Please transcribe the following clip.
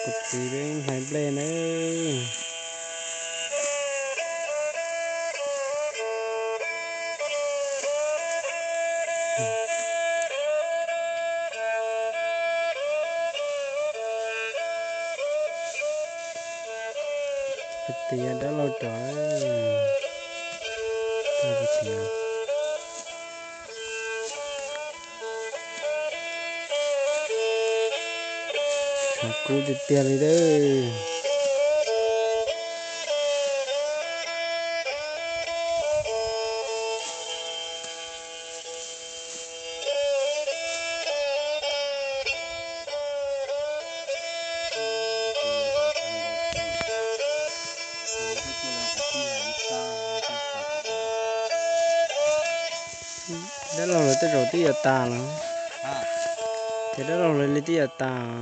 Kuv txiv peb hlais nplej nawb. Kuv txiv dab laug rov, kuv txiv, tshav kub tiag tiag li dab. Dab laug lawv tej zaum twb yuav tas lawm. Ces dab laug lawv li twb yuav tas.